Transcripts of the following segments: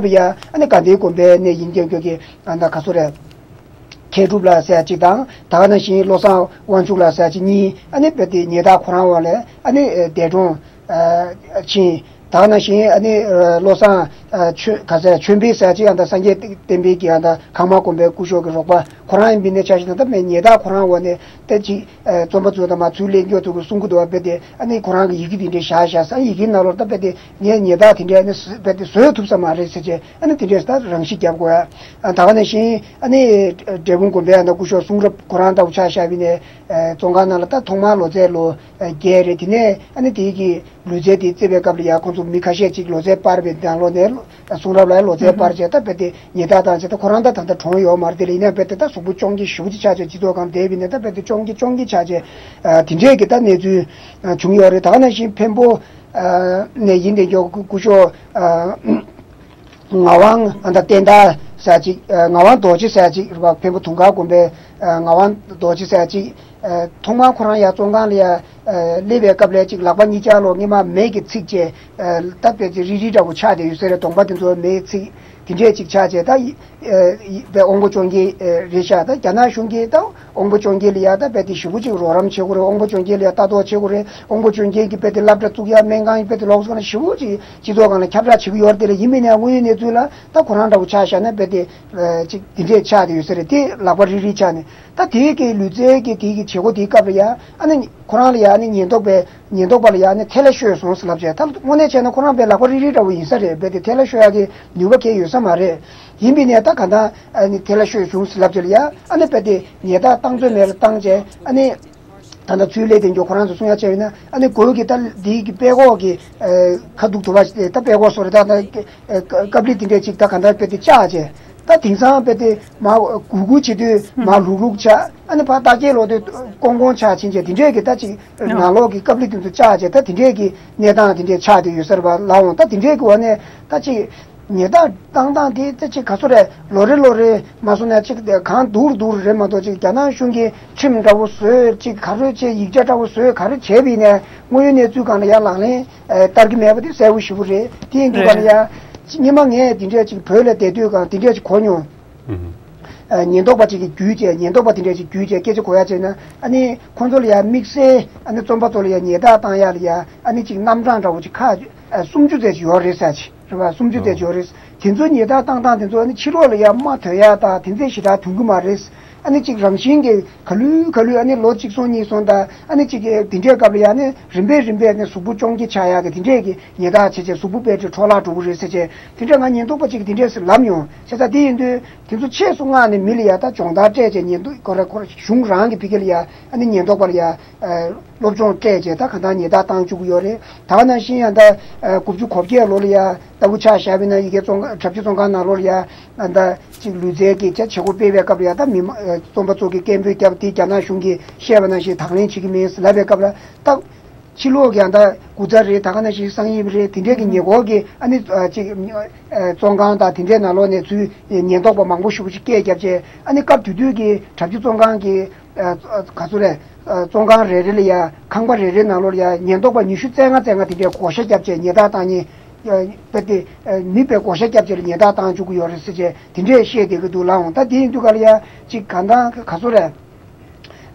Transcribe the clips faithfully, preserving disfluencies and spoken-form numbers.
ཡ་ཨ་ནི་དགའ་ལྡན་དགོན་པའི་ནས་ཡིན་མཁན་ཁྱོད་ཀྱི་ཨ་ད་ག་ཚོད་རེད། མཁས་གྲུབ་ལགས་ཟེར་ཡ་གཅིག་དང་ད་ག་ནང་བཞིན་བློ་བཟང་དབང་ཕྱུག་ལགས་ཟེར་ཡ་གཅིག་གཉིས་ཨ་ནི་རྦད་དེ་ཉེ་བརྡ་ཁོ་རང་འོག་ལས་ཨ་ནི་འདས་གྲོངས་ཕྱིན། ད་ག་ནང་བཞིན་ཨ་ནི་བློ་བཟང་ཆོས་ག་ཟེར་ཆོས་འཕེལ་ཟེར་ཡ་གཅིག་ཨ་ད་སངས་རྒྱས་བསྟན་འཕེལ་གྱི་ཨ་ད་གང་མ་དགོན་པའི་སྐུ་ཞབས་ཀྱི་རོགས་པ་ཁོ་རང་ཡིན་པའི་ནས་ཆ་བཞག་ན་ད་མེད་ཉེ་བརྡ་ཁོ་རང་འོག་ནས་ད་ཅིག་རྩོམ་པ་ཚོ་དང་མ་ཚུར་ལེན་རྒྱུ་ཐུབ་ཀྱི་གསུང་གི་འདུག་བ། རྦད་དེ་ཨ་ནི་ཁོ་རང་གི་ཡི་གེ་དེ་འདྲའི་བཞག་བཞག་ས་ཡི་གེ་ནང་ལོགས་ད་རྦད་དེ་ངས་ཉེ་བརྡ་དེ་འདྲའི་ཨ་ནི་རྦད་དེ་བཟོས་ཐུབ་ས་མ་རེད་ཟེར་བྱས་ཨ་ནི་དེ་འདྲས་ད་རང་ཤི་བརྒྱབ་དགོས་ཡ། ད་ག་ནང་བཞིན་ཨ་ནི་འབྲས་སྤུངས་དགོན་པའི་ཨ་ནི་སྐུ་ཞབས་གསུང་རབ་ཁོ་རང་ལྟ་བུ་ཆ་བཞག་པ་ཡིན་ནའི་བཙོན་ཁང་ནང་ལ་ད་ཐོག་མར་ལོ་ཚད་ལོ་བརྒྱད་རེད། དེ་ནས་ཨ་ནི་དེའི་གི་ལུས་རྩལ་དེ་རྩེད་པའི་སྐབས་ལ་ཡ་ཁོང་ཚོ་མི་ཁ་ཤས་ཅིག་ལོ་ཚད་སྤར་བའི་ནང་ལོགས་ནས་གསུང་རབ་ལ་ལོ་ཚད་སྤར་བྱས་ད་རྦད་དེ་ཉེ་བརྡ་བཏང་བྱས་ད་ཁོ་རང་ད་ད་ལྟ་གྲོངས་ཡོད་མ་རེད། དེ་ལ་ཡིན་ན་རྦད་དེ་ད་གཟུགས་པོ་ཅོང་གི་ཞེ་པོ་ཅིག་ཆགས་བྱས་སྤྱི་ཚོགས་སྒང་བསྡད་པ་ཡིན་ན་ད་རྦད་དེ་ཅོང་གི་ཅོང་གི་ཆགས་བྱས་དེ་འདྲས་ཀྱི་ད་གནས་ཚུལ་བྱུང་ཡོད་རེད། ད་ག་ནང་བཞིན་འཕན་པོ་ནས་ཡིན་དེ་མགྱོགས་སྐུ་ཞབས་ངག་དབང་ཨ་ད་བསྟན་དར་ཟེར་ཅིག་ངག་དབང་རྡོ་རྗེ་ཟེར་ཅིག་རེད་པ། འཕན་པོ་དུང་དཀར་དགོན་པའི་ངག་དབང་རྡོ་རྗེ་ཟེར་ཅིག་ཐོག་མར་ཁོ་རང་ཡ་བཙོན་ཁང་ལ་ཡ་སླེབས་པའི་སྐབས་ལ་ཅིག་ལག་པ་གཉིས་ཆ་ལོ་སྔོན་མ་མེ་གིས་ཚིག་བྱས་ད་དཔེ་ཅིག་རིལ་རིལ་འདྲ་བོ་ཆགས་བསྡད་ཡོད་ས་རེད། གདོང་པ་དེ་ཚོ་མེ་ཚིག་དེ་འདྲས་ཅིག་ཆགས་བྱས་ད་ཡི་པའི་དབང་པོ་སྐྱོན་གྱི་རེད་ཤག་ད་རྒྱ་ནག་གཞུང་གིས་ད་དབང་པོ་སྐྱོན་གྱི་ལ་ཡ་ད་དཔེ་དེ་ཞེ་པོ་ཅིག་རོགས་རམ་བྱེད་དགོས་རེད། དབང་པོ་སྐྱོན་གྱི་ལ་ཡ་ལྟ་རྟོག་བྱེད་དགོས་རེད། དབང་པོ་སྐྱོན་གྱི་གི་དཔེ་དེ་སློབ་གྲྭ་བཙུགས་ཡ་སྨན་ཁང་ཡི་དཔེ་དེ་ལོགས་སུ་ཞེ་པོ་ཅིག་སྤྱི་ཚོགས་སྒང་ལ་ཁྱབ་བསྒྲགས་བྱེད་ཀྱི་ཡོད་རེད། དེ་ལ་ཡིན་པའི་ནས་དངོས་ཡོད་གནས་ཚུལ་ལ་ད་ཁོ་རང་འདྲ་བོ་ཆ་བཞག་ན་དཔེ་དེ་ཅིག་དེ་འདྲས་ཆགས་བསྡད་ཡོད་ས་རེད། དེ་ལག་པ་རིལ་རིལ་ཆགས་ནས་ད་དེའི་གི་ལུས་རྩལ་གྱི་དེའི་གི་བྱེད་སྒོ་དེའི་སྐབས་ལ་ཡ་ཨ་ནི་ཁོ་རང་ལ་ཡ་ཨ་ནི་ཉེན་རྟོག་པས་ཉེན་རྟོག་པ་ལ་ཡ་ཨ་ནི་ཐལ་བ་ཤོར་སོང་ཟེར་ལབ་བྱས། ད་དངོས་གནས་བྱས་ན་ཁོ་རང་དཔེ་ལག་པ་རིལ་རིལ་འདྲ་བོ་ཡིན་ས་རེད། དཔེ་དེ་ཐལ་བ་ཤོར་ཡ་གི་ནུས་པ་གང་ཡོད་ས་མ་རེད། ཡིན་པའི་ནས་ད་ག་ད་ཨ་ནི་ཐལ་བ་ཤོར་བྱུང་ཟེར་ལབ་བྱས་ལ་ཡ་ཨ་ནི་དཔེ་དེ་ཉེན་བརྡ་བཏང་ཚོད་མེད་ལ་བཏང་བྱས་ཨ་ནི་ད་ལྟ་ཚུལ་ལས་དེ་མགྱོགས་ཁོ་རང་ཚོ་གསུང་ཡ་བྱས་ཡོད་ན་ཨ་ནི་གོས་ཀྱི་ད་འདིའི་གི་དཔྲལ་ཀོག་གི་ཁ་གདུགས་དུ་བ་ཞིག་ད་དཔྲལ་ཀོག་སོ་རེད། ད་ད་ཀབ་ལི་དེ་འདྲས་ཅིག་ད་ག་ད་དཔེ་དེ་བཅག་བྱས་ད་དེང་སང་དཔེ་དེ་མ་གུག་གུག་བྱེད་དུས་མ་ལྷུག་ལྷུག་ཆགས། ཨ་ནི་ཕར་ལྟག་སྐྱེས་ལོག་དུས་ཀོང་ཀོང་ཆགས་ཕྱིན་བྱས་དེ་འདྲས་ཀྱི་ད་ཅིག་ནང་ལོགས་ཀྱི་ཀབ་ལི་དེ་ཚོ་བཅག་བྱས་ད་དེ་འདྲས་ཀྱི་གནས་སྟངས་དེ་འདྲས་ཆགས་བསྡད་ཡོད་ས་རེད་པ། ལགས་འོང་ད་དེ་འདྲས་ཀྱི་འོག་ནས་ད་ཅིག་ཉེན་བརྡ་བཏང་སྟངས་དེ་ད་ཅིག་ག་ཚོད་རེད། ལོ་རེ་ལོ་རེ་མ་སོང་ན་ཅིག་གང་སྡུག་རུ་སྡུག་རུ་རེད་མ་གཏོགས་ཅིག་རྒྱ་ནག་གཞུང་གིས་ཁྲིམས་འདྲ་བོ་བཟོས་ཅིག་ག་རེ་བྱས་ཡིག་ཆ་འདྲ་བོ་བཟོས་ག་རེ་བྱས་པ་ཡིན་ནའི་དངོས་ཡོད་གནས་ཚུལ་སྒང་ལ་ཡར་ལག་ལེན་བསྟར་གྱི་མེད་པ་དེ་གསལ་པོ་ཞེ་པོ་རེད། དེ་ཡིན་དུས་ག་ལ་ཡ་སྔོན་མ་ངས་དེ་འདྲས་ཅིག་བོད་ལ་བསྡད་དུས་སྒང་དེ་འདྲས་ཅིག་གོ་མྱོང་། ཉེན་རྟོག་པ་ཅིག་གིས་བརྒྱུད་བྱས་ཉེན་རྟོག་པ་དེ་འདྲས་ཅིག་བརྒྱུད་བྱས་སྐད་ཆ་གོ་ཡ་བྱས་ན་ཨ་ནི་ཁོང་ཚོ་ལ་ཡ་དམིགས་བསལ་ཨ་ནི་རྩོམ་པ་ཚོ་ལ་ཡ་ཉེན་བརྡ་བཏང་ཡ་ལ་ཡ་ཨ་ནི་ཅིག་རྣམ་གྲངས་འདྲ་བོ་ཅིག་ཁག་སུམ་ཅུ་ཙམ་ཅིག་ཡོད་རེད་ཟེར་ཅིག་རེད་པ། སུམ་ཅུ་ཙམ་ཅིག་ཡོད་རེད། དེ་ཚོ་ཉེན་བརྡ་བཏང་སྟངས་དེ་ཚོ་ཨ་ནི་ཕྱི་ལོགས་ལ་ཡ་མ་ཐོན་ཡ་དང་དེ་ཚོ་ཞེ་དྲག་ཐོན་གི་མ་རེད། ཨ་ནི་ཅིག་རང་བཞིན་གྱི་ག་ལུས་ག་ལུས་ཨ་ནི་ལོ་གཅིག་སོང་གཉིས་སོང་དང་ཨ་ནི་ཅིག་དེ་འདྲའི་སྐབས་ལ་ཡ་ཨ་ནི་རིམ་པས་རིམ་པས་ཨ་ནི་གཟུགས་པོ་ཅོང་ཁྱི་ཆགས་ཡ་གི་དེ་འདྲས་ཀྱི་ཉེན་བརྡ་བྱས་བྱས་གཟུགས་པོ་དཔེ་ཁྲིད་འཕྲོ་བརླག་འགྲོ་གི་རེད་ཟེར་བྱས་དེ་འདྲས་ང་ཉེན་རྟོག་པ་ཅིག་གིས་དེ་འདྲས་ཟེར་ལབ་མྱོང་། བྱས་ཙང་དེ་ཡིན་དུས་དེ་ཚོ་ཆེད་དུ་མངགས་ནས་མི་ལ་ཡ་ད་སྦྱོང་བརྡར་སྤྲད་བྱས་ཉེན་རྟོག་ཁོ་ར་ཁོ་ར་གཞུང་རང་གི་ཕ་གི་ལ་ཡ་ཨ་ནི་ཉེན་རྟོག་པ་ལ་ཡ་སློབ་སྦྱོང་སྤྲད་བྱས་ད་གང་ལྟར་ཉེན་བརྡ་བཏང་བཅུག་གི་ཡོད་རེད། ད་ག་ནང་བཞིན་ཡང་ད་དགུ་བཅུ་གོ་བརྒྱད་ལོ་ལ་ཡ་ལྟ་བུ་ཆ་བཞག་པ་ཡིན་ན་ཡ་གི་བཙོན་ཁང་གྲྭ་བཞི་བཙོན་ཁང་ནང་ལོགས་ལ་ཡ་ད་ཅིག་ལུས་རྩལ་གྱི་བྱ་བྱེད་སྒོ་སྤེལ་བའི་སྐབས་ལ་ཡ་ད་མི་མང་རྩོམ་པ་ཚོ་གིས་སྐད་འབོད་བརྒྱབ་དེ་རྒྱ་ནག་གཞུང་གིས་བཤད་པ་ནང་བཞིན་དང་ལེན་བྱེད་ཀྱི་མིན་ཟེར་ལབ་པའི་སྐབས་ལ་ད་ཕྱི་ལོགས་ཀྱི་ཡང་ད་སྐུ་ཚ་རེད། ད་ག་ནང་བཞིན་གསང་ཡིབ་རེད། དེ་འདྲས་ཀྱི་ཉེན་འགོག་གི་ཨ་ནི་ཅིག་བཙོན་ཁང་དང་དེ་འདྲས་ནང་ལོགས་ནས་ཚུར་ཉེན་རྟོག་པ་མང་པོ་ཞེ་པོ་ཅིག་སྐད་བརྒྱབ་བྱས་ཨ་ནི་སྐབས་དེ་དུས་ཀྱི་གྲྭ་བཞི་བཙོན་ཁང་གི་ག་ཚོད་རེད། བཙོན་ཁང་རེ་རེ་ལ་ཡ་ཁང་པ་རེ་རེ་ནང་ལོགས་ལ་ཡ་ཉེན་རྟོག་པ་ཉི་ཤུ་རྩ་ལྔ་རྩ་ལྔ་དེ་འདྲས་བགོ་བཤའ་བརྒྱབ་བྱས་ཉེན་བརྡ་བཏང་མཁན་དཔེ་དེ་མི་དཔེ་བགོ་བཤའ་བརྒྱབ་བྱས་ལ་ཉེན་བརྡ་བཏང་བཅུག་གི་ཡོད་རེད་ཟེར་བྱས་དེ་འདྲས་བཤད་བསྡད་ཀྱི་འདུག་ལགས་འོང་། ད་དེ་ཡིན་དུས་ག་ལ་ཡ་ཅིག་གང་ལྟར་ག་ཚོད་རེད།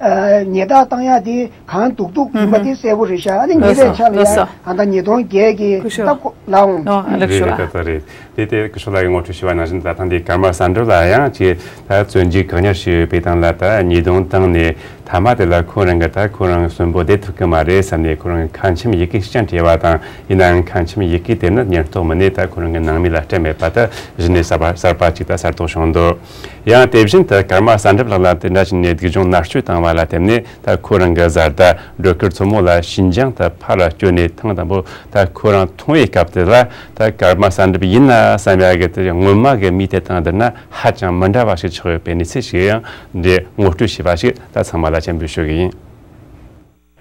ཉེན་བརྡ་བཏང་ཡག་དེ་གང་སྡུག་སྡུག་ཡིན་པ་དེ་གསལ་པོ་རེད་ཤག་ཨ་ནི་ཉེ་བའི་ཆ་ལ་ཡ་ཨ་ད་ཉིས་སྟོང་བརྒྱད་ཀྱི་ད་ལགས་འོང་། རེད་རེད་ད་ལྟ་རེད། དེ་དེ་སྐུ་ཞབས་ལགས་ཀྱིས་ངོ་སྤྲོད་ཞུས་པ་ནང་བཞིན་ད་ཐེངས་འདི་ཀརྨ་གསལ་འགྲུབ་ལགས་ཡང་ཅིག་ད་བཙོན་འཇུག་བཀག་ཉར་བྱས་ཡོད་པའི་སྟེང་ལ་ད་ཉེས་རྡུང་བཏང་ནས་མཐའ་མ་དེ་ལ་ཁོ་རང་གིས་ད་ཁོ་རང་གསོན་པོ་བསྡད་ཐུབ་ཀྱི་མ་རེད་བསམ་ནས་ཁོ་རང་གིས་ཁ་ཆེམས་ཡི་གེ་ཞིག་ཀྱང་བྲིས་པ་དང་། ཡིན་ནའང་ཁ་ཆེམས་ཡི་གེ་དེ་ནི་ཉེན་རྟོག་མི་སྣས་ད་ཁོ་རང་གི་ནང་མི་ལ་སྤྲད་མེད་པ་ད་གཞི་ནས་གསར་པ་གསར་པ་ཅིག་ད་གསར་རྟོགས་བྱུང་འདུག་ཡང་དེ་བཞིན་དུ་ཀརྨ་གསལ་འགྲུབ་ལགས་ལ་དེ་འདྲ་བྱས་ནས་སྡུག་སྦྱོང་མནར་གཅོད་བཏང་བ་ལ་བརྟེན་ནས་ད་ཁོ་རང་གི་བཟའ་ཟླ་སྒྲོལ་དཀར་མཚོ་མོ་ལ་ཞིན་ཅང་དུ་ཕར་བསྐྱོད་ནས་ཐེངས་དང་པོ་ད་ཁོ་རང་མཐོང་བའི་སྐབས་དེ་ལ་ད་ཀརྨ་གསལ་འགྲུབ་ཡིན་ན་བསམ་ཡག་གི་དེ་སྔོན་མ་གི་མི་དེ་དང་བསྡུར་ན་ཧ་ཅང་མི་འདྲ་བ་ཞིག་ཆགས་ཡོད་པའི་གནས་ཚུལ་ཞིག་ཡང་འདི་ངོ་སྤྲོད་བྱས་པ་ཞིག་ད་ཚང་མ་ལ་སྤྱན་འབུལ་ཞུ་གི་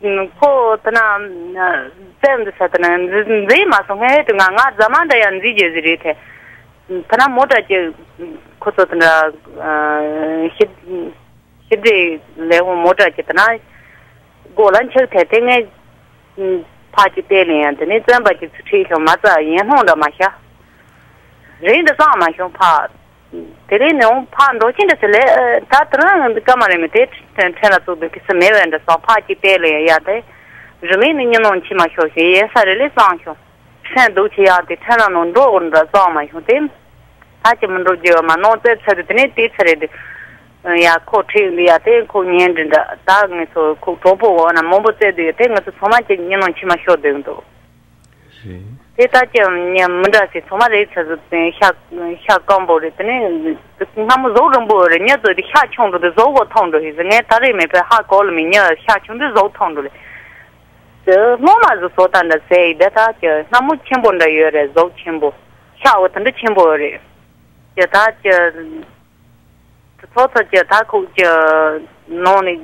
ཡིན། ཁོ་ད་ན་བཙན་འདི་ས་ད་ན་མཛེས་མ་སོང་ངས་དེ་ང་ང་རྫ་མ་འདྲ་ཡང་མཛེས་རྒྱུ་ཟིག་རེད་དེ། ད་ན་མོ་ཊ་ཀྱི་ཁོ་ཚོ་དེ་འདྲ་ཤི་ཤི་འདྲེ་ལས་འོང་མོ་ཊ་ཀྱི་ད་ན་སྒོ་ལ་འཁྱག་ཐལ་དེ་ངས་ཕ་གི་བལྟས་ལེན་ཡང་དེ་ནས་བཙན་པ་གྱི་ཚུར་ཁྲིད་ཤོག་མ་རྩ་ཡན་ལྷོང་འདྲ་མ་ཤ། རེད་འདྲ་བསམ་མ་བྱུང་ཕ། དེ་རིང་ནས་འོང་ཕ་འགྲོ་ཆེན་འདྲ་ཟེར་ལས་ད་དེ་རང་སྐར་མ་རེ་མི་དེ་ཕྲན་ལ་བཙུགས་པའི་གི་སུ་མེད་བས་འདྲ་བསམ་ཕ་གཅིག་པས་ལས་ཡ་དེ། རི་ལིང་ནི་ཉི་ནོང་མཆི་མ་ཤོར་ཞིང་ཡན་ས་རེ་ལས་བསམ་བྱུང་། ཕྲན་སྡུག་ཆེ་ཡག་དེ་ཕྲན་ལ་ནང་འགྲོ་འོར་འདྲ་བསམ་མ་བྱུང་དེ། ད་ཅི་མི་འགྲོ་རྒྱུ་མ་ནོར་རྩེ་ཚ་དུ་དེ་ནས་དེ་ཚ་རེད་དེ། ཡ་ཁོ་ཁྲིད་ལ་ཡ་དེ་ཁོ་ཉན་འདྲི་འདྲ་ད་ངས་ཚོ་ཁོ་གྲོགས་པོ་འོ་ན་མང་པོ་བཙལ་དུ་ཡོད་དེ་ང་ཚོ་ཚང་མ་ཅི་ཉི་ནོང་མཆི་མ་ཤོར་སྡོད་འདུག་རེད། དེ་ལྟ་ཀྱང་ཉམས་མི་འདྲ་ཞིག་ཚང་མ་རེད་ཚ་ཟུ་ཤ་ཤ་སྐམ་པོ་རེད། དེ་ནས་སྣ་མོ་གཟུགས་རིང་པོ་རེད། ཉ་ཚོ་དེ་ཤ་ཆུང་འགྲོ་དེ་གཟུགས་གོ་ཐོང་འགྲོ་ཞིག་ཟེར། ངས་ད་རེས་མེད་པའི་ཧ་གོ་ལ་མི་ཉ་ཤ་ཆུང་དེ་གཟུགས་ཐོང་འགྲོ་ལེ། དེ་སློང་མ་ཟུ་བཟོ་ལྟ་འདྲ་ཟེར་ཡི་དེ་ད་ཀྱ་སྣ་མོ་ཆེན་པོ་འདྲ་ཡོད་རེད། གཟུགས་ཆེན་པོ་ཤ་འོ་དེ་འདྲ་ཆེན་པོ་རེད། ཀྱ་ད་ཀྱ། ཚོ་ཚོ་ཀྱི་ད་ཁུག་ཀྱི་ནང་ནས་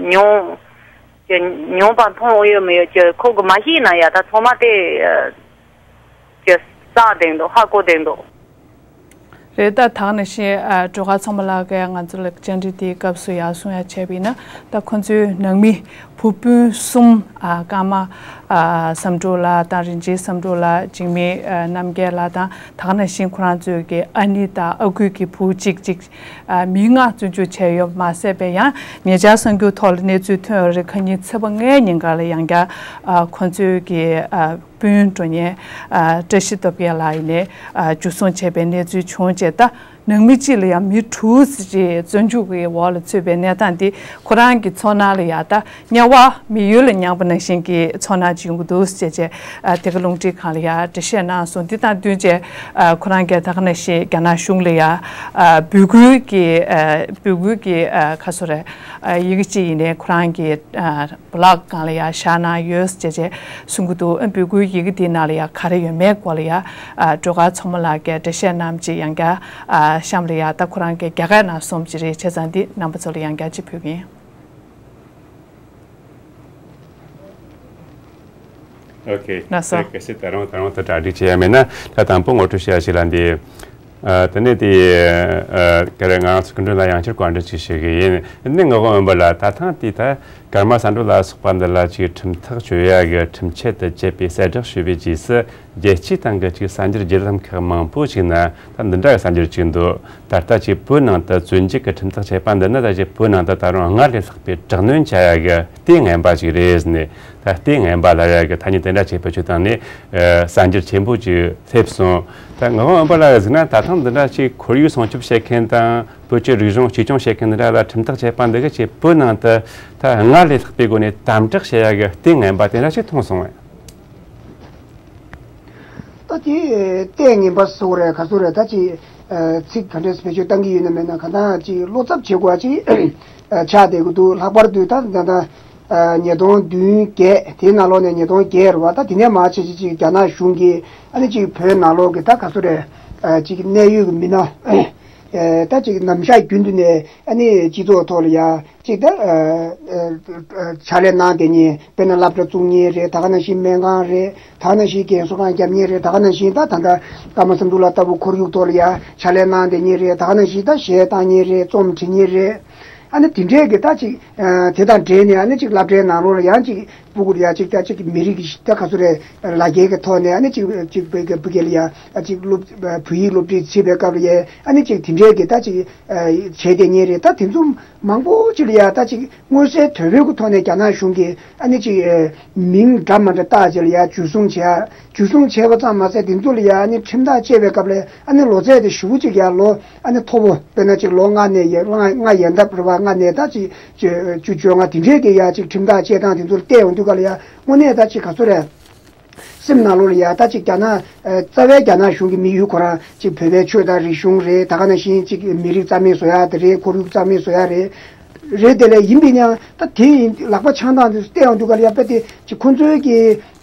ཉུང་ཀྱི་ཉུང་པ་མཐོང་ཡོད་མི་ཡོད་ཀྱི་ཁུག་གི་མ་ཤེས་ན་ཡ་ད་ཚང་མ་དེ་ཀྱི་ས་དེང་དུ་ཧ་གོ་དེང་དུ། རེད། ད་ད་ག་ནང་བཞིན་སྒྲོལ་དཀར་མཚོ་མོ་ལགས་ཀྱིས་ང་ཚོ་ལ་བཅར་འདྲི་དེའི་སྐབས་སུ་ཡ་གསུང་ཡ་བྱས་པ་ཡིན་ན་ད་ཁོང་ཚོའི་ནང་མི་བུ་སྤུན་གསུམ། ཨ། ཀརྨ། ཨ། བསམ་འགྲུབ་ལགས་དང་། རིན་ཆེན་བསམ་འགྲུབ་ལགས། འཇིགས་མེད། ཨ། རྣམ་རྒྱལ་ལགས་དང་། ད་ག་ནང་བཞིན་ཁོ་རང་ཚོའི་གི་ཨ་ནེ་དང་ཨ་ཁུའི་གི་བུ་གཅིག་གཅིག་ཨ། མི་ལྔ་བཙོན་འཇུག་བྱས་ཡོད་མ་ཟད་པའི་ཡང་ཉེ་ཆར་གསར་འགྱུར་ཐོག་ལ་གནས་ཚུལ་ཐོན་ཡོད་རེད། ཁ་ཉིན་ཚེས་པ་ལྔའི་ཉིན་ཀ་ལ་ཡང་བསྐྱར། ཨ། ཁོ་ཚོའི་གི་ཨ། སྤུན་མགྲོན་གཉེར། ཨ། བཀྲ་ཤིས་སྟོབས་རྒྱལ་ལགས་ཡིན་ནས། ཨ། འཇུ་བཟུང་བྱས་པའི་གནས་ཚུལ་བྱུང་རྗེས་ད། ནང་མི་གཅིག་ལ་ཡང་མི་དྲུག་ཙམ་ཅིག་བཙོན་འཇུག་གི་འོག་ལ་ཚུད་པའི་གནས་སྟངས་འདི་ཁོ་རང་གི་ཚོར་སྣང་ལ་ཡ་ད་དམྱལ་བ་མི་ཡུལ་ལ་མྱངས་པ་ནང་བཞིན་གྱི་ཚོར་སྣང་ཅིག་ཡོང་གི་འདུག་ཟེར་བྱས། ཨ། དེ་ག་རླུང་འཕྲིན་ཁང་ལ་ཡ་འགྲེལ་བཤད་གནང་སོང་། འདི་དང་བསྟུན་བྱས། ཨ། ཁོ་རང་གིས་ད་ག་ནང་བཞིན་རྒྱ་ནག་གཞུང་ལ་ཡ། ཨ། འབོད་སྐུལ་གྱི། ཨ། འབོད་སྐུལ་གྱི། ཨ། ག་སོ་རེད། ཨ། ཡི་གེ་གཅིག་ཡིན་ནའི་ཁོ་རང་གི། ཨ། བི་ལོག་སྒང་ལ་ཡ་བཞག་གནང་ཡོད་ཅེས་བྱས་གསུང་གི་འདུག་ཨ། འབོད་སྐུལ་ཡི་གེ་འདིའི་ནང་ལ་ཡ་ག་རེ་ཡོད་མེད་སྐོར་ལ་ཡ། ཨ། སྒྲོལ་དཀར་མཚོ་མོ་ལགས་ཀྱིས་འགྲེལ་བཤད་གནང་ཅིག་ཡང་བསྐྱར། ཨ། གཤམ་ལ་ཡ་ད་ཁོ་རང་གིས་རྒྱ་སྐད་ནང་གསུངས་ཅིག་རེད། བྱས་ཙང་འདི་རྣམ་པ་ཚོ་ལ་ཡང་བསྐྱར་ཅིག་ཕུལ་གི་ཡིན། ཨོ་ཁེ། ལགས་སོ། ད་གལ་སྲིད་ད་རུང་ད་རུང་ད་གྲ་སྒྲིག་བྱེད་ཡ་མེད་ན་ད་དང་པོ་ངོ་སྤྲོད་བྱེད་ཡ་ཞིག་ལ་འདི། ཨ། དེ་ནས་དེ། ཨ། ག་རེ་ང་ཚོ་སྐུ་མགྲོན་ལ་ཡང་བསྐྱར་བཀའ་འདྲི་ཅིག་ཞུ་གི་ཡིན། ནི་ངག་དབང་འོན་པ་ལ་ད་ཐེངས་དེ་ད་ཀརྨ་བསམ་འགྲུབ་ལ་སོགས་པ་འདི་ལ་ཅིག་ཁྲིམས་ཐག་གཅོད་ཡ་གི་ཁྲིམས་ཆད་དུ་བཅད་པའི་གསལ་བསྒྲགས་ཞུས་པའི་རྗེས་སུ་རྒྱལ་སྤྱིའི་སྟེང་གི་ཅིག་གསར་འགྱུར་བརྒྱུད་ལམ་ཁག་མང་པོ་ཞིག་ན་ད་འདི་འདྲ་གི་གསར་འགྱུར་ཅིག་འདུག་ད་ལྟ་ཅིག་བོད་ནང་དུ་བཙོན་འཇུག་གི་ཁྲིམས་ཐག་བཅད་པ་འདི་ནི་ད་ཅིག་བོད་ནང་དུ་ད་རུང་སྔར་ལས་ལྷག་པའི་དྲག་གནོན་བྱ་ཡ་གི་ལྟས་ངན་པ་ཞིག་རེད་ཟེར་ནས། ད་ལྟས་ངན་པ་ལབ་ཡ་གི་ཐ་སྙད་དེ་འདྲ་ཅིག་བེད་སྤྱོད་བཏང་ནས། ཨ། གསར་འགྱུར་ཆེན་པོ་ཅིག་སླེབས་སོང་། ད་ངག་དབང་འོན་པ་ལ་གཟིགས་ན་ད་ཐེངས་འདི་འདྲ་ཅིག་ཁོར་ཡུག་སྲུང་སྐྱོབ་བྱེད་མཁན་དང་བོད་ཀྱི་རིག་གཞུང་གཅེས་སྐྱོང་བྱེད་མཁན་འདི་འདྲ་ལ་ཁྲིམས་ཐག་བཅད་པ་འདི་གི་ཅིག་བོད་ནང་དུ་ད་སྔར་ལས་ལྷག་པའི་སྒོ་ནས་དམ་དྲག་བྱེད་ཡ་གི་ལྟས་ངན་པ་དེ་འདྲ་ཅིག་མཐོང་སོང་བས། ད་དེ་ལྟས་ངན་པ་བཟོ་རེད། ག་ཚོད་རེད། ད་ཅིག་ཨ། ཚིག་ག་འདྲས་བེད་སྤྱོད་བཏང་གི་ཡོད་ན་མེད་ན་གང་ལྟར་ཅིག་བློ་འཚབ་བྱེད་དགོས་པ་ཅིག་ཨ། ཆགས་བསྡད་ཀྱི་འདུག་ལྷག་པར་དུ་ད་ད་ད་ཨ། ཉིས་སྟོང་བདུན་བརྒྱད་དེའི་ནང་ལོགས་ནས་ཉིས་སྟོང་བརྒྱད་རེད་བ། ད་དེ་ནས་མར་ཆེ་ཆེ་ཅིག་རྒྱ་ནག་གཞུང་གིས་ཨ་ནི་ཅིག་བོད་ནང་ལོགས་ཀྱི་ད་ག་ཚོད་རེད། ཨ། ཅིག་གནད་ཡོད་ཀྱི་མི་སྣ་ཨ། ད་ཅིག་ནམ་ཞག་རྒྱུན་དུ་ནས་ཨ་ནི་སྤྱི་ཚོགས་ཐོག་ལ་ཡ། གཅིག་ད་ཨ་ཨ་ཨ་ཕྱག་ལས་གནང་བསྡད་མཁན་དཔེར་ན་སློབ་གྲྭ་བཙུགས་མཁན་རེད། ད་ག་ནང་བཞིན་སྨན་ཁང་རེད། ད་ག་ནང་བཞིན་རྒན་གསོ་ཁང་བརྒྱབ་མཁན་རེད། ད་ག་ནང་བཞིན་ད་ད་ལྟ་ཀརྨ་བསམ་འགྲུབ་ལགས་ལྟ་བུ་ཁོར་ཡུག་ཐོག་ལ་ཡ་ཕྱག་ལས་གནང་བསྡད་མཁན་རེད། ད་ག་ནང་བཞིན་ད་གཞས་བཏང་མཁན་རེད། རྩོམ་འབྲི་མཁན་རེད། ཨ་ནི་དེ་འདྲས་ཀྱི་ད་ཅིག་ཨ་དེ་དང་འབྲེལ་ནས་ཨ་ནི་ཅིག་སློབ་གྲྭའི་ནང་ལོགས་ལ་ཡང་ཅིག་སྤུ་གུར་ཡ་ཅིག་ད་ཅིག་མི་རིགས་ཀྱི་ད་ག་ཚོད་རེད། ལ་རྒྱའི་གི་ཐོག་ནས་ཨ་ནི་ཅིག་ཅིག་བོད་ཀྱི་བོད་སྐད་ལ་ཡ་ཨ་ཅིག་སློབ་བོད་ཡིག་སློབ་ཁྲིད་བྱེད་པའི་སྐབས་ལ་ཡ་ཨ་ནི་ཅིག་དེ་འདྲས་ཀྱི་ད་ཅིག་ཨ་བྱས་བསྡད་མཁན་རེད། ད་དེ་ཚོ་མང་པོ་ཅིག་ལ་ཡ་ད་ཅིག་མངོན་གསལ་དོད་པོའི་གི་ཐོག་ནས་རྒྱ་ནག་གཞུང་གིས་ཨ་ནི་ཅིག་ཨ་མིང་འདྲ་མ་འདྲ་བཏགས་བྱས་ལ་ཡ་འཇུ་བཟུང་བྱས། འཇུ་བཟུང་བྱས་པ་ཙམ་མ་ཟད་དེ་ཚོ་ལ་ཡ་ཨ་ནི་ཁྲིམས་ཐག་བཅད་པའི་སྐབས་ལ་ཨ་ནི་ལོ་ཚད་དེ་ཞེ་པོ་ཅིག་ཡ་ལོ་ཨ་ནི་མཐོ་པོ་དཔེར་ན་ཅིག་ལོ་ལྔ་ནས་ཡ་ལྔ་ལྔ་ཡན་འདབ་རེད་བ། ལྔ་ནས་ད་ཅིག་བཅུ་བཅོ་ལྔ་དེ་འདྲའི་གི་ཡ་ཅིག་ཁྲིམས་ཐག་བཅད་སྟངས་དེ་ཚོ་ལ་བལྟས་ཡོང་དུས་ག་ལ་ཡ་དངོས་གནས་ད་ཅིག་ག་ཚོད་རེད། སེམས་ནང་ལོགས་ལ་ཡ་ད་ཅིག་རྒྱ་ནག་ཨ་རྩ་བའི་རྒྱ་ནག་གཞུང་གི་དམིགས་ཡུལ་ཁོ་རང་ཅིག་བོད་པའི་ཆོས་དང་རིག་གཞུང་རེད། ད་ག་ནང་བཞིན་ཅིག་མི་རིགས་རྩ་མེད་བཟོ་ཡ་དེ་རེད། ཁོར་ཡུག་རྩ་མེད་བཟོ་ཡ་རེད། རེད་དེ་ལས་ཡིན་པས་ཀྱང་ད་དེ་ཡིན་ལག་པ་འཆང་སྟངས་དེ་བལྟས་ཡོང་དུས་ག་ལ་ཡ་དཔེ་དེ་ཅིག་ཁོ་ཚོའི་གི་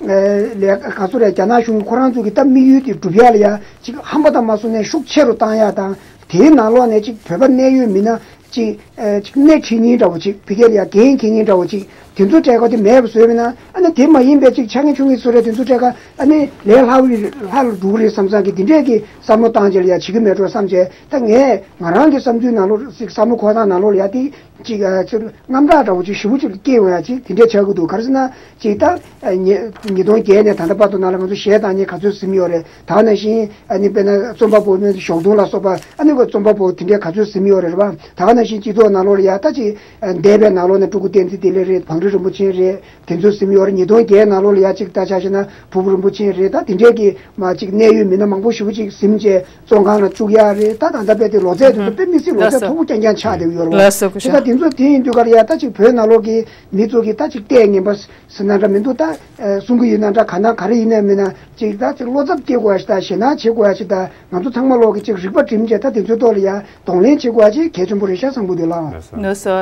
ཨ་ལས་ག་ཚོད་རེད། རྒྱ་ནག་གཞུང་གི་ཁོ་རང་ཚོ་གི་ད་དམིགས་ཡུལ་དེ་སྒྲུབ་ཡ་ལ་ཡ་ཅིག་ཧམ་པ་དང་མ་སོང་ནས་ཤུགས་ཆེ་རུ་བཏང་ཡ་དང་། དེའི་ནང་ལོགས་ནས་ཅིག་བོད་པ་གནད་ཡོད་མི་སྣ་ཅིག་ཨ་ཅིག་སྣེ་ཁྲིད་མཁན་འདྲ་བོ་ཅིག་བོད་སྐད་ལ་ཡ་འགན་འཁྱེར་མཁན་འདྲ་བོ་ཅིག་ དེ་ཚོ་སྤྲད་ཁ་དེ་མེད་པ་བཟོས་མིན་ན། ཨ་ནི་དེ་མ་ཡིན་པའི་ཅིག་ཆ་ངེ་ཆུང་ངེ་བཟོ་རེད། དེ་ཚོ་སྤྲད་ཁ་ཨ་ནི་ལས་སླ་བོ་ལྷ་ལ་འགྲོ་གི་རེད་བསམ་བསམ་གི་དེ་འདྲས་ཀྱི་བསམ་བློ་བཏང་བྱས་ལ་ཡ་བྱེད་ཀྱི་མེད་འགྲོ་བསམ་བྱས། ད་ངས་ང་རང་གི་བསམ་ཚུལ་ནང་ལོགས་ཅིག་བསམ་བློ་འཁོར་སྟངས་ནང་ལོགས་ལ་ཡ་དེ་ཅིག་ཨ་ཅིག་རྔམ་སྐྲག་འདྲ་བོ་ཅིག་ཞེ་པོ་ཅིག་སྐྱེ་འོང་ཡ་ཅིག་དེ་འདྲས་ཆགས་ཀྱི་འདུག་ག་རེ་ཟེར་ན་ཅིག་ད་ཨ་ཉིས་ཉིས་སྟོང་བརྒྱད་ནས་ད་ལྟ་བར་དུ་ནང་ལ་ང་ཚོ་གཞས་བཏང་མཁན་ག་ཚོད་ཟིན་ཡོད་རེད། ད་ག་ནང་བཞིན་ཨ་ནི་དཔེར་ན་རྩོམ་པ་པོ་ནི་ཞོགས་དུང་ལ་སོགས་པ་ཨ་ནི་གོ་རྩོམ་པ་པོ་དེ་འདྲས་ག་ཚོད་ཟིན་ཡོད་རེད་རེད་པ། ད་ག་ནང་བཞིན་སྤྱི་ཚོགས་ནང་ལོགས་ལ་ཡ་ད་ཅིག་འདས་པའི་ནང་ལོགས་ནས་སྤྲུལ་སྐུ་བསྟན་འཛིན་བདེ་ལེགས་རེད། བང་རི་རིན་པོ་ཆེ་རེད། དེ་ཚོ་ཟིན་ཡོད་རེད། ཉིས་སྟོང་བརྒྱད་ནང་ལོགས་ལ་ཡ་ཅིག་ད་ཆ་བཞག་ན་ཕུར་བུ་རིན་པོ་ཆེ་རེད། ད་དེ་འདྲས་ཀྱི་མ་ཅིག་གནད་ཡོད་མི་སྣ་མང་པོ་ཞེ་པོ་ཅིག་ཟིན་བྱས་བཙོན་ཁང་ལ་བཅུག་ཡ་རེད། ད་ད་ལྟ་དཔེ་དེ་ལོ་ཚད་དེ་ཚོ་དཔེ་དམིགས་བསལ་ལོ་ཚད་མཐོ་པོ་རྐྱང་རྐྱང་ཆགས་བསྡད་ཡོད་རེད་བ། ལགས་སོ་སྐུ་ཞབས། ད་དེ་ཚོ་དེ་ཡིན་དུས་ག་ལ་ཡ་ད་ཅིག་བོད་ནང་ལོགས་ཀྱི་མི་ཚོ་གི་ད་ཅིག་ལྟས་ངན་པ་ཟེར་ན་འདྲ་མི་འདུག་ད་གསུང་གི་ཡིན་ན་འདྲ་ག་ན་ག་རེ་ཡིན་ན་མིན་ན་ཅིག་ད་ཅིག་བློ་འཚབ་སྐྱེ་དགོས་ཡ་ཞིག་དང་ཞེད་སྣང་བྱེད་དགོས་ཡ་ཞིག་དང་། ང་ཚོ་ཚང་མ་ལོག་གི་ཅིག་རིག་པ་བསྒྲིམས་བྱས་ད་དེ་ཚོའི་ཐོག་ལ་ཡ་གདོང་ལེན་བྱེད་དགོས་ཡ་ཅིག་གལ་ཆེན་པོ་རེད་ཤག་བསམ་གི་འདུག་ལགས། ལགས་སོ།